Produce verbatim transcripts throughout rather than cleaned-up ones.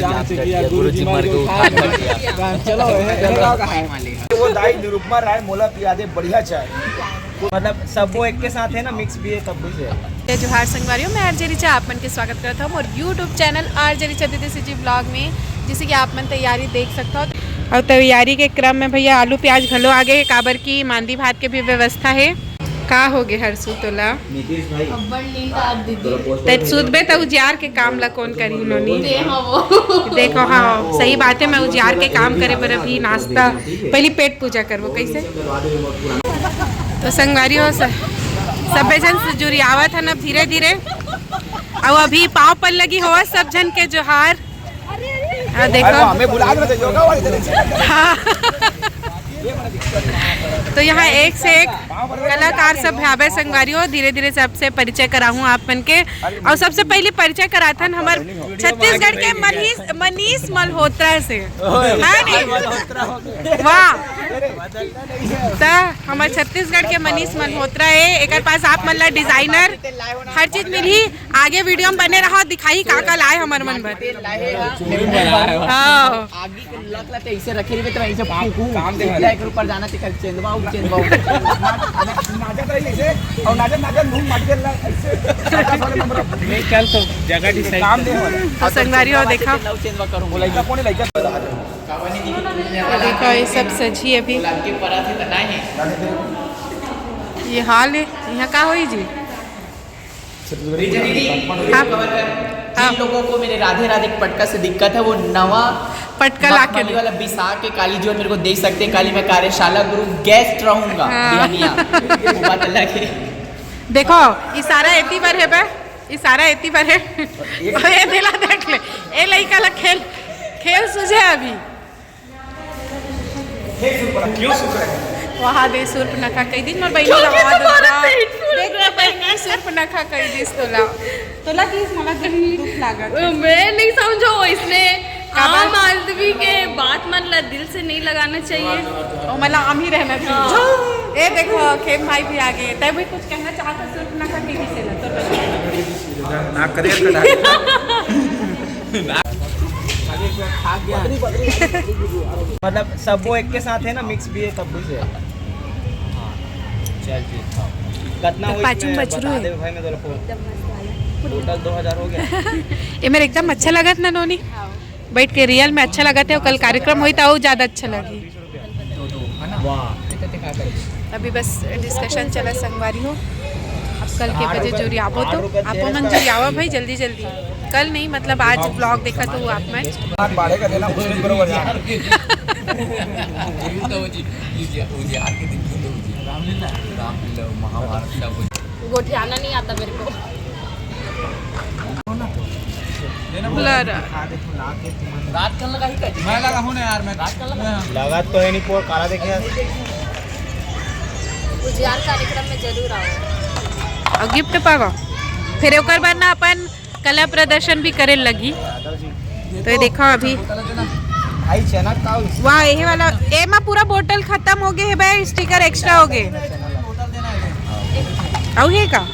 जांच कर दिया, गुरु जी मार के उठा लिया। चलो, वो दाई निरुपमा राय मोला पिया दे बढ़िया चाय। मतलब सब वो एक के साथ है ना, मिक्स भी है, सब कुछ है। जय जोहार संगवारी हो, मैं आरजे रिचा आप मन के स्वागत करत हूँ मोर YouTube चैनल आरजे रिचा दीदी सीजी ब्लॉग में। जैसे कि आप मन तैयारी देख सकते हो, और तैयारी के क्रम में भैया आलू प्याज घलो आ गए, काबर की मांदी भात के भी व्यवस्था है। का हो गे हरसू तोला? नीतीश भाई, अब्बड़ नींद आ दीदी। तै सुतबे त उजियार के काम ला कौन करही नोनी? दे हाँ वो। देखो हाँ, सही बात है, मैं उजियार के काम करे बर अभी नाश्ता, पहली पेट पूजा करबो। कैसे? तो संगवारी हो स-, सब्बे झन से जुरियावत हन अब धीरे धीरे। और अभी पाँव पर लगी हो सब झन के जोहार। हाँ, देखो। अरे, हमें बुला के बताइए, योगा वाली तरह से। हाँ। तो यहाँ एक से एक कलाकार सब हावे संगवारी हो, धीरे धीरे सबसे परिचय कराहूँ आप मन के। और सबसे पहली परिचय कराथन हमर छत्तीसगढ़ के मनीष, मनीष मल्होत्रा से। है नहीं? वाह। त हमर छत्तीसगढ़ के मनीष मल्होत्रा है, एकर पास आप मन ला डिजाइनर हर चीज मिलही। आगे वीडियो में बने रहो, दिखाई का का लाए हमर मन बर। हाँ। आगी के लत लत ऐसे रखे रहिबे त ऐसे फूकू। काम दे। सीधा एकर ऊपर जाना, तेकर चेंदवा उ चेंदवा उ। नाचत रही ऐसे, और नाचत नाचत मुंह मत गेल ऐसे। सादा सादा नंबर। ले चल तो जगह डिसाइड काम दे। तो संगवारी हो देखा। वो लइका कौन है, लइका? देखो ये सब सजी अभी। ये हाल है, यहाँ का होई जी? रिचा दीदी, हाँ। जिन लोगों को मेरे राधे राधे के पटका से दिक्कत है, वो नवा पटका ला के मखमली वाला बिसा के काली जो है मेरे को दे सकते हैं। काली मैं कार्यशाला गुरु गेस्ट रहूंगा। हाँ। बिहनिया। वो बात अलग है। देखो, इशारा एती बर है बे, इशारा एती बर है। ए दिला देख ले, ए लइका ला खेल, खेल सुझे अभी। क्यों सुख रहे हैं? वहाँ दे सूर्पनखा कह दी, मोर बहिनी क्यों ला वहाँ तुम्हारा दे। पेट फूल देख रहा है? बहिनी सूर्पनखा कह दी तोला। तोला किस मला दुख, दुख लागत है? मैं नहीं समझो, इसने काबर? आम आदमी के बात मन ला दिल से नहीं लगाना चाहिए। ओ मला आम ही रहना चाहिए। हाँ। ए देखो, खेम भाई भी आ गए। तै भी कुछ कहना चाहता सूर्पनखा के विषय में? तो ना करे। मतलब सब वो एक के साथ है ना, मिक्स भी है, सब कुछ है। चल ठीक। कितना तो हुई पाचू में में बचरू बता है। दे भाई, मैं तो फोन टोटल दो हजार हो गया। ये मेरे एकदम अच्छा लगत ना नोनी, बैठ के रियल में अच्छा लगत है। कल कार्यक्रम हुई तो और ज्यादा अच्छा लगी। वाह। अभी बस डिस्कशन चला संगवारी हो। अब कल के बजे जुरियाबो तो आप मन जुरियावा भाई जल्दी जल्दी। कल नहीं, मतलब आज ब्लॉग देखा तो वो आप मन। बात बाढ़े का देना कुछ नहीं बरोबर यार। ये भी तो वो जी, ये जी, वो जी आके देखिए तो वो जी। रामलीला। रामलीला, महाभारत सब कुछ। गोठियाना नहीं आता मेरे को। ब्लर। रात कल लगा ही कर। मैं लगा हूँ ना यार, मैं रात कल लगा। लगा तो है नहीं, पोर काला देखे। उजियार कार्यक्रम में जरूर आओ। और गिफ्ट पावा, फिर ओकर बाद ना अपन कला प्रदर्शन भी करे लगी। तो ये देखो अभी। भाई चना का उस वाह, ये वाला, ए मा पूरा बोतल खत्म हो गए है भाई, स्टिकर एक्स्ट्रा हो गए। अउ है का?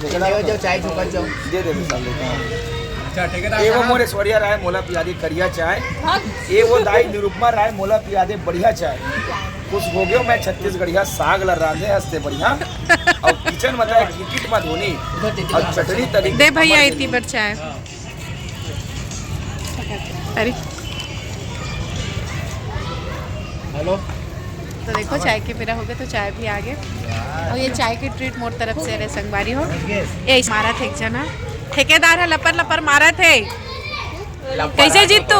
जाओ, जाओ, चाय ठोकर जाओ। दे दे, मिसाल देता हूँ। अच्छा, ठेकेदार ये वो साहब। मोर ऐश्वर्या राय मोला पिया दे करिया चाय। हाँ। ये वो दाई निरुपमा राय मोला पिया दे बढ़िया चाय। खुश हो गयो मैं छत्तीसगढ़िया, साग ला रांधे हंसते बढ़िया। और किचन में तो किट किट में धोनी। उधर दे दे। और चटनी तरी दे भैया, इतनी बड़ चाय। अरे। हेलो। तो देखो, चाय के बेरा हो गए, तो चाय भी आ गए। और ये चाय की ट्रीट मोर तरफ से रहे संगवारी हो। ए, मारा थे एक जना। ठेकेदार है, लपर लपर मारा थे। कैसे जीत तू?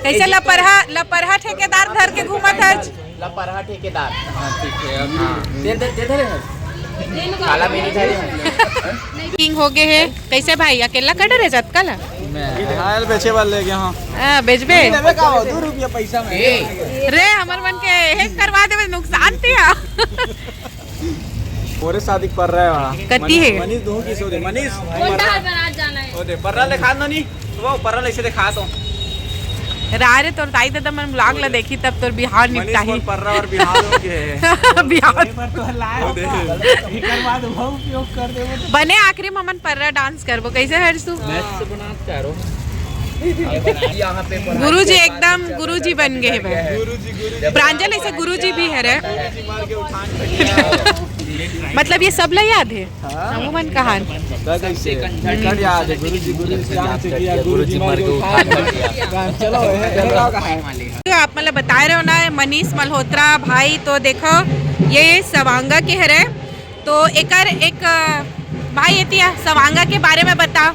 कैसे लपरहा, लपरहा ठेकेदार धर के घूमत है? लपरहा ठेकेदार। हाँ, ठीक है, अभी हाँ। दे, दे, दे, दे रहे हैं। काला मेरी धरे हैं। किंग हो गए है। कैसे भाई, अकेला कट रहे जात काला? मैं हाल बेचे वाले गया हूँ। हाँ, बेचबे? लेबे का हो, दो रुपया पैसा में। रे, हमर मन के हेक करवा देवे, नुकसान तिया। ओरे शादी कर रहा है वहाँ। कती है? मनीष, मनीष दूँ की सो दे, मनीष। कोन डहर बरात जाना है? ओ दे, पर्रा ले खात नो नी? वो पर्रा ले इसे दे खात हो। रा रे, तोर दाई ददा मन vlog ला देखी, तब तोर बिहाव निपटाही। मनीष पर्रा और बिहाव हो गए। बिहाव। एक बार तो लाए ओ दे। एक बार बाद वो उपयोग कर दे वो तो। बने आखिरी में हमन पर्रा डांस करबो, कैसे हर्षू? मैच तो बना चारो। गुरुजी एकदम गुरुजी बन गए हैं भाई। प्रांजल ऐसे गुरुजी भी है रे। मतलब ये सब ला याद है। हाँ। हमू मन कहान। तो कैसे? कट याद है, गुरुजी, गुरुजी काम से किया, गुरुजी मर के उठा लिया। चलो, ये चलो। तो आप मतलब बता रहे हो ना, मनीष मल्होत्रा भाई, तो देखो ये सवांगा के हरे। तो एकर एक, अ, भाई एतिया सवांगा के बारे में बता।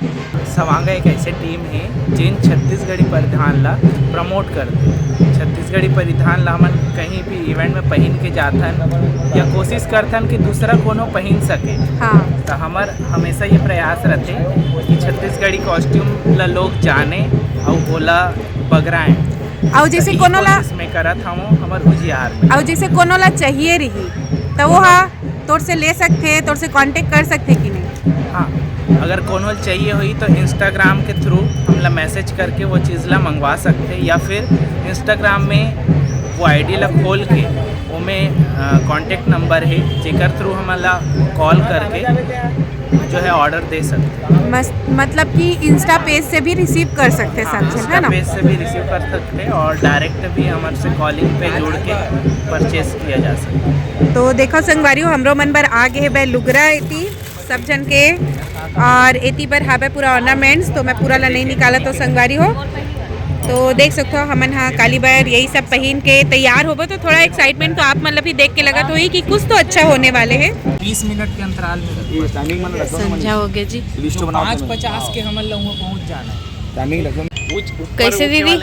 सवांगा एक ऐसे टीम है जेन छत्तीसगढ़ी परिधान ला प्रमोट करथे। छत्तीसगढ़ी परिधान ला हमन कहीं भी इवेंट में पहिन के जाथन या कोशिश करथन कि दूसरा कोनो पहिन सके। हाँ। तो हमर हमेशा ये प्रयास रहथे कि छत्तीसगढ़ी कॉस्ट्यूम ला लोग जाने अउ ओला बगराएं। अउ जैसे कोनो ला कोशिश में करत हवं हमर उजियार में। अउ जैसे कोनो ला चाहिए रही, तो वो हा तोर से ले सकथे, तोर से कॉन्टेक्ट कर सकथे कि नहीं? हाँ, अगर कोनो चाहिए होई तो Instagram के through हमला मैसेज करके वो चीज़ ला मंगवा सकथे, या फिर Instagram में वो आईडी ला खोल के ओमे, अ, कॉन्टेक्ट नंबर है, जेकर through हमला कॉल करके जो है ऑर्डर दे सकथे। मस-, मतलब कि Insta पेज से भी रिसीव कर सकथे हाँ, सब झन, Insta है ना? पेज से भी रिसीव कर सकथे और डायरेक्ट भी हमर से कॉलिंग पे जुड़ के परचेज किया जा सकथे। तो देखो संगवारी हो, हमरो मन बर आ गे हे बे लुगरा एती सब झन के, और एती बर हाबे पूरा ऑर्नामेंट्स, तो मैं पूरा ला नहीं निकाला तो संगवारी हो। तो देख सकते हो हमन हा काली बर यही सब पहिन के तैयार होबो, तो थोड़ा एक्साइटमेंट तो आप मतलब भी देख के लगत होही कि कुछ तो अच्छा होने वाले है। बीस मिनट के अंतराल में। संझा हो गया जी। लिस्ट जो बनाओ पाँच पचास के हमन ला उहाँ पहुँच जाना है। टाइमिंग रखो। कैसे दीदी?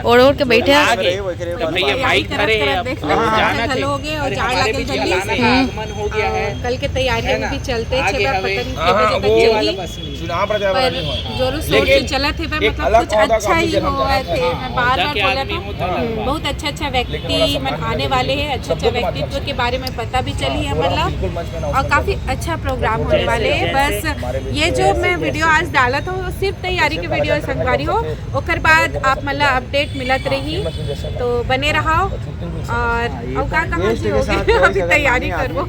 ओढ़ ओढ़ के बैठे हैं। आगे। तो भैया माइक धरे हैं, अब हाँ, जाना हाँ, थे। हो गए और अरे, जान हमारे लगे भी जल्दी जाना से। है, आगमन हो गया है। कल के तैयारियों में भी चलते हैं, आगे छह बार हमें पता नहीं हाँ, कितने हाँ, बजे वो तक चलेगी। चुनाव प्रचार पर वाली हो। जोरों शोर से चलत हे, मतलब कुछ अच्छा ही हो रहे थे। मैं बार-बार बोला था, बहुत अच्छा-अच्छा व्यक्ति मन आने वाले हैं, अच्छा-अच्छा व्यक्तित्व के बारे में पता भी चली है, मतलब, और काफी अच्छा प्रोग्राम होने वाले है। बस ये जो मैं वीडियो आज डाला था, वो सिर्फ तैयारी के वीडियो संगवारी हो, ओकर बाद आप मतलब अपडेट मिलत रही, तो बने रहो। और अब का कहाँ जी हो गए, अभी तैयारी करबो।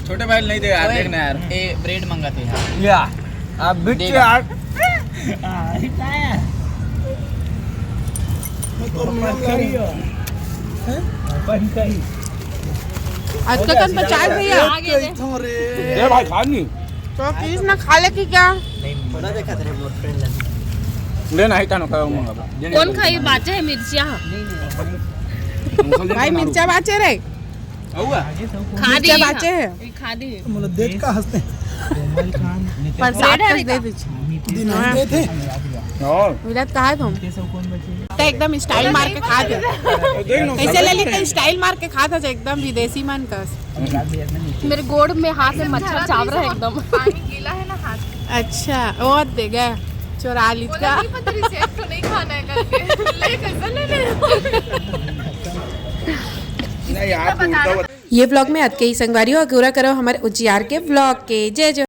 छोटे भाई नहीं दे यार, देखना यार। ए, ब्रेड मंगाते हैं। या, आप बिट यार। आज का कन पचास भैया। ए भाई, खा नहीं। तो किस ना खा ले कि क्या? ले ना, ही तानो खाओ मंगा। कौन खाई? बाचे है मिर्चिया। भाई, मिर्चा बाचे रे। खा दी मिर्चा बाचे है। खा दी। मतलब देख का हंसते हैं। प्रसाद कस दे दीजिए। दिन नहीं देते। और मिलत कहा है तुम? तो एकदम स्टाइल मार के खा दे। कैसे ले ली? तो स्टाइल मार के खा था जो एकदम विदेशी मन कस। मेरे गोड़ में हाथ में मच्छर चाव रहा है एकदम। पानी गीला है ना हाथ। अच्छा, वो देगा चोरा ली का। नहीं खाना है करके। ले, कैसे ले ले? ये व्लॉग में अतके ही संगवारी हो, अगोरा करो हमर उजियार के व्लॉग के। जय जय।